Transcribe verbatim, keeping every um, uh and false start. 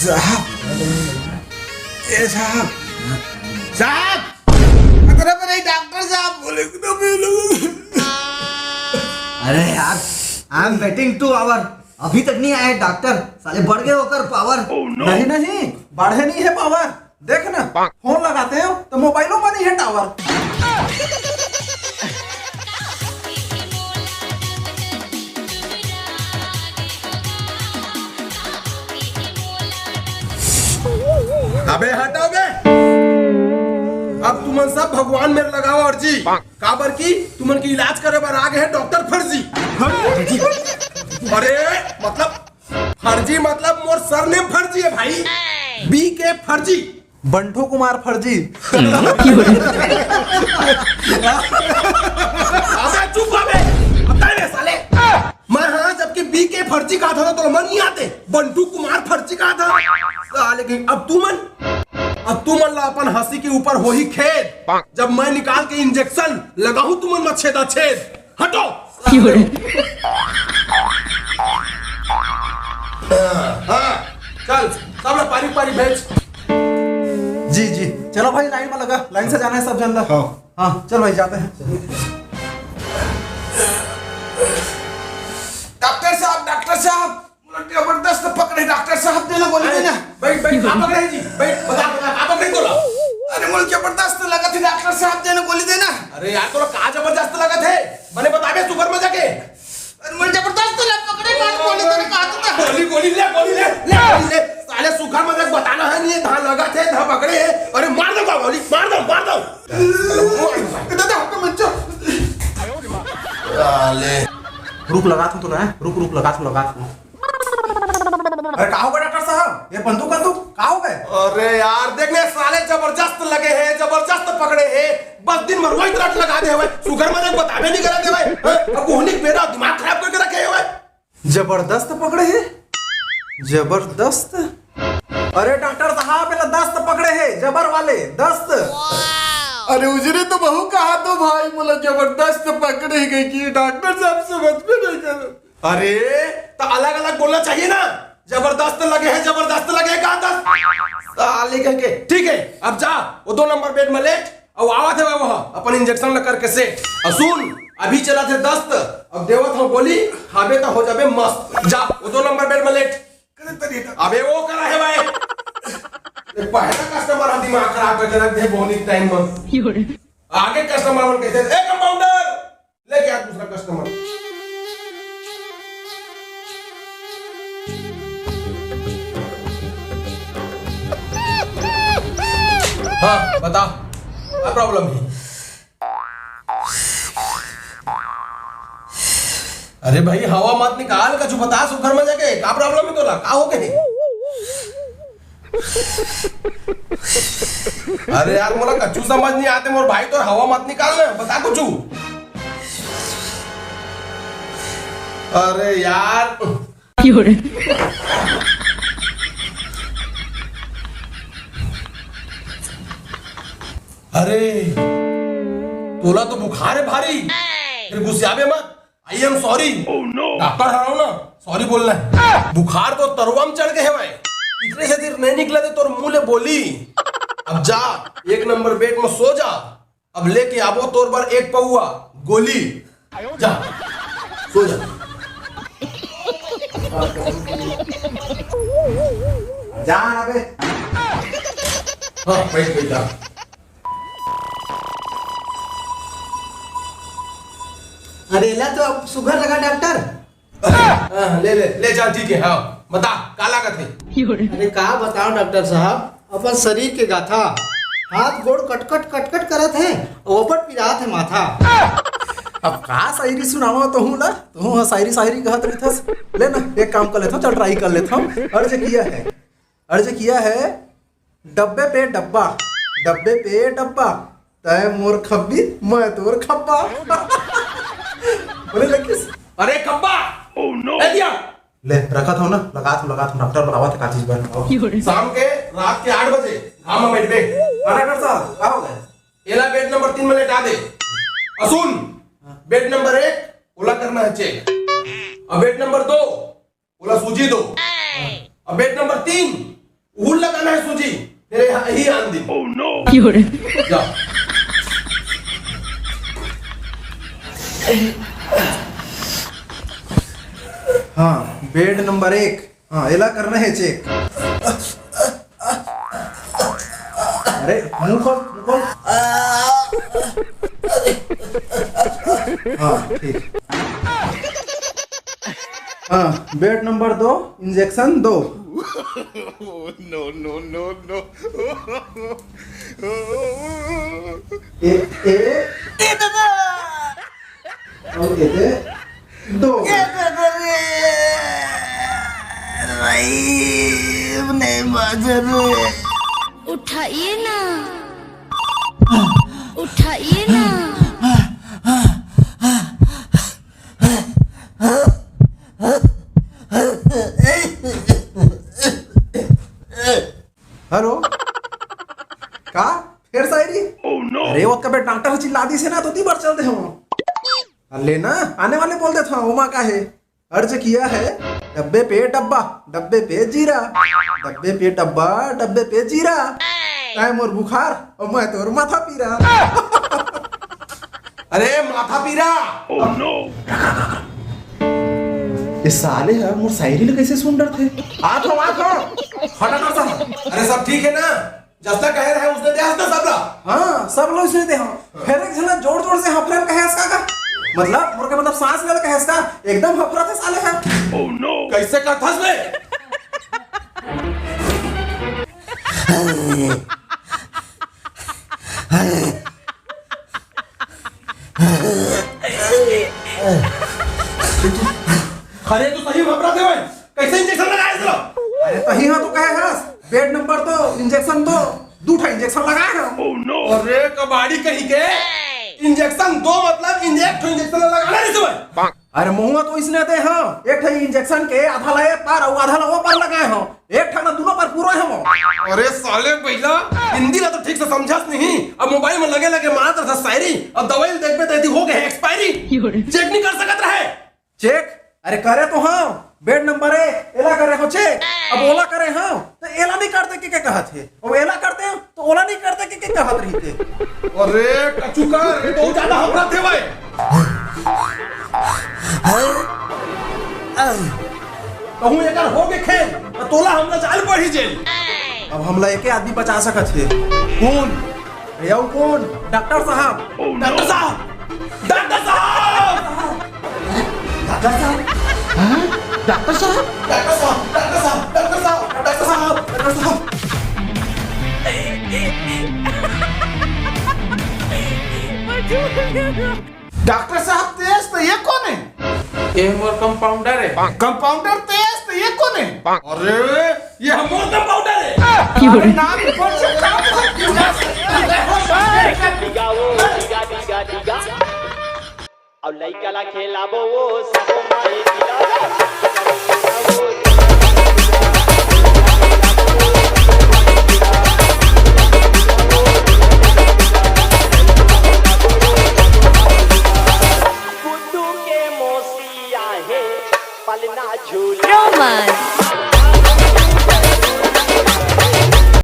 साहब, ए साहब, साहब, अरे मेरे डॉक्टर साहब बोले कि तो मिलो। अरे यार, I am waiting two hour, अभी तक नहीं आए डॉक्टर। साले बढ़ गए ओकर पावर। नहीं नहीं, बढ़े नहीं है पावर। देख ना, फोन लगाते हो तो मोबाइलों में नहीं है टावर। अबे हटाओ बे। अब तुमन सब भगवान मेर लगाओ अर्जी, काबर की तुमन के इलाज करे बर आ गए हैं डॉक्टर फर्जी। अरे मतलब फर्जी मतलब मोर सरनेम फर्जी है भाई, बी के फर्जी। बंठू कुमार फर्जी। अबे चुप अबे, बता रे साले। मैं हाँ जबकि बी के फर्जी कहा था ना तो मन नहीं आते, बंठू कुमार फर्जी कहा था। साले की अब तुमन, अब तुमन ला अपन हंसी के ऊपर होही खेद, जब मैं निकाल के इंजेक्शन लगाहूं तुमन में छेदा छेद। हटो। हाँ, हाँ, चल, सब लोग पारी पारी भेज। जी जी, चलो भाई लाइन में लगा, लाइन से जाना है सब जन ला। हाँ। हाँ, चल भाई जाते हैं। डॉक्टर साहब, डॉक्टर साहब, मोला जबरदस्त पकड़े डॉक्टर साहब, देना गोली देना। भाई भाई, का पकड़े जी? भाई बता बता, का पकड़े तोला? अरे मोला जबरदस्त लगत है डॉक्टर साहब, देना गोली देना। अरे यार तोला का जबरदस्त लगत है? मने बताबे सुघर मजा के। अरे मोला जबरदस्त लग पकड़े, का गोली देना का तू? गोली गोली ले, गोली ले, ले गोली ले। साले सुघर मजा के बताना है नहीं, धां लगत है, धां पकड़े है। अरे मार दो गोली, मार दो, मार दो। दादा हमको मत। साले रुक, लगा तू तो ना, रुक रुक, लगा तू, लगा तू। अरे का होगा डॉक्टर साहब, ये बंदूक बंदूक का होगा? अरे यार देख ने साले जबरदस्त लगे है, जबरदस्त पकड़े है, बस दिन भर वही तरह लगा दे हुए, सुघर मजा के बताबे नहीं करा दे हुए। अब कोहनी बेरा दिमाग खराब करके रखे हुए। जबरदस्त पकड़े है, जबरदस्त। अरे डॉक्टर साहब, ये दस्त पकड़े है, जबर वाले दस्त। अरे उजरे तो बहु कहा तो भाई, मोला जबरदस्त पकड़े गई कि डॉक्टर साहब समझ में नहीं कर। अरे तो अलग अलग बोलना चाहिए ना, जबरदस्त लगे है, जबरदस्त लगे है, कहा दस्त साले कह के। ठीक है, अब जा वो दो नंबर बेड में लेट, अब आवत है वो अपन इंजेक्शन लग करके सेट। और सुन, अभी चला थे दस्त, अब देवत हो गोली, खाबे तो हो जाबे मस्त। जा वो दो नंबर बेड में लेट। अबे वो करा है भाई, ये पहला कस्टमर हम दिमाग खराब करके रख दे बोनी टाइम में। आगे कस्टमर मन कहते हैं, ए कंपाउंडर, लेके आ दूसरा कस्टमर। हाँ बता, क्या प्रॉब्लम है? अरे भाई हवा मत निकाल, कछु बता सुघर में जाके, का प्रॉब्लम है तोला, का हो गए? अरे यार मोला कछु समझ नहीं आते मोर भाई, तोर हवा मत निकाल ना, बता कुछ। अरे यार। अरे तोला तो बुखार है भारी, फिर गुस्सियाबे मत। I am sorry. डॉक्टर हरव ना, सॉरी बोलना है। बुखार तो तरवा में चढ़ गए है भाई, इतने से देर नहीं निकला थे तोर मुंह ले बोली। अब जा, एक नंबर बेड में सो जा। अब लेके आबो तोर बर एक पौआ गोली। जा, सो जा। जा ना बे। हाँ, बैठ, बैठ जा। अरे ला तो अब सुघर लगा डॉक्टर। हाँ, ले ले ले जा, ठीक है। हाँ बता, का लागत है? अरे का बताओ डॉक्टर साहब, अपन शरीर के गाथा, हाथ गोड़ कटकट कटकट करत है, ओपर पिरात है माथा। अब का शायरी सुनावा तहूँ ला, तहूँ हा शायरी शायरी कहत रहिथस। ले ना, एक काम कर लेता हूँ, चल ट्राई कर लेता हूँ। अर्ज किया है, अर्ज किया है, डब्बे पे डब्बा, डब्बे पे डब्बा, तय मोर खब्बी, मैं तोर खब्बा। बोले लकीस। अरे खब्बा। Oh no। ए दिया। ले रखा था ना, लगा था, लगा था, डॉक्टर बुलावा था, का चीज बन। शाम के रात के आठ बजे घाम में बैठबे। हाँ डॉक्टर साहब, का हो गए? एला बेड नंबर तीन में लेटा दे। और सुन, बेड नंबर एक ओला करना है चेक, और बेड नंबर दो बोला सूजी दो। अब बेड नंबर तीन, उहुल लगाना है सूजी, फिर यही आन दिन। Oh no! क्या हो रहा है? जा। हाँ, बेड नंबर एक। हाँ, एला करना है चेक। अरे, मुंह खोल, मुंह खोल। हाँ, ठीक। हाँ, बेड नंबर दो, इंजेक्शन दो। No, no, no, no। ए, ए, ए दादा। अउ एदे दो। ए दादा रे। भाई, नहीं बाजर रे। उठाइए ना, उठाइए ना। हेलो, का? फेर शायरी? Oh no! अरे, ओतका बेर डॉक्टर ह चिल्ला दिस हे ना, तो ओती बर चल दे हंव। अरे ना, आने वाले बोल देथंव, ओमा का हे? अर्ज किया है डब्बे पे डब्बा, डब्बे पे जीरा, डब्बे पे डब्बा, डब्बे पे जीरा। तैं मोर बुखार अउ मैं तोर माथा पीरा। अरे माथा पीरा। Oh no! ये साले ह मोर शायरी ल कइसे सुन डरथे? आत हंव, आत हंव। फटाफट से। अरे सब ठीक है ना? जसने कहे रहे उसने दे हस ना सबला। हाँ, सब ला उसने दे हंव। फेर एक झन जोर जोर से हफरे ल कहे हस का? मतलब मोर के मतलब सांस ले ल कहे हस का? एकदम हफरत हे साले ह। Oh no! कइसे कथस बे? अरे तू सही घबरा दे भाई, कइसे इंजेक्शन लगाए तेला? अरे तहीं हा तो कहे हस, बेड नंबर दो, इंजेक्शन दो, दू ठा इंजेक्शन लगाए हंव। Oh no! अरे कबाड़ी कहीं के, इंजेक्शन दो मतलब इंजेक्ट इंजेक्शन लगाना नहीं समझ। अरे महूं तो इसने दे हंव, एक ठा इंजेक्शन के आधा ला ए पार अउ आधा ला ओ पार लगाए हंव, एक ठा ना दूनों पार पूरा हे वो। अरे साले बइला, हिंदी ला तो ठीक से समझस नहीं, अब मोबाइल में लगे लगे मारत रहिथस शायरी, अब दवाई ल देखबे त एती हो गे हे एक्सपायरी। चेक नहीं कर सकत रहे? चेक? अरे करे तो हंव, बेड नंबर एक, एला करे हंव चेक, अब ओला करे हंव, त एला नहीं करते के, के कहत हे, अब एला करते हंव, त ओला नहीं करते के, के कहत रहिथे। अरे कचुका, ये तो ज्यादा हफरत हे भाई। कहूं एकर हो गे खेल, त तोला हमला जाए ल पड़ही जेल। अब हमला एके आदमी बचा सकत हे। कोन? अउ कोन? डॉक्टर साहब। डॉक्टर साहब! डॉक्टर साहब! डॉक्टर साहब? हाँ? डॉक्टर साहब? डॉक्टर साहब, डॉक्टर साहब, डॉक्टर साहब, डॉक्टर साहब। डॉक्टर साहब, तेज तो ये कोन हे? ये मोर कंपाउंडर हे। कंपाउंडर तेज तो ये कोन हे? अरे, ये हमर कंपाउंडर हे। अरे, नाम ही बोल सकता हूँ। अउ लइका ला खेलाबो वो सब माई गिला।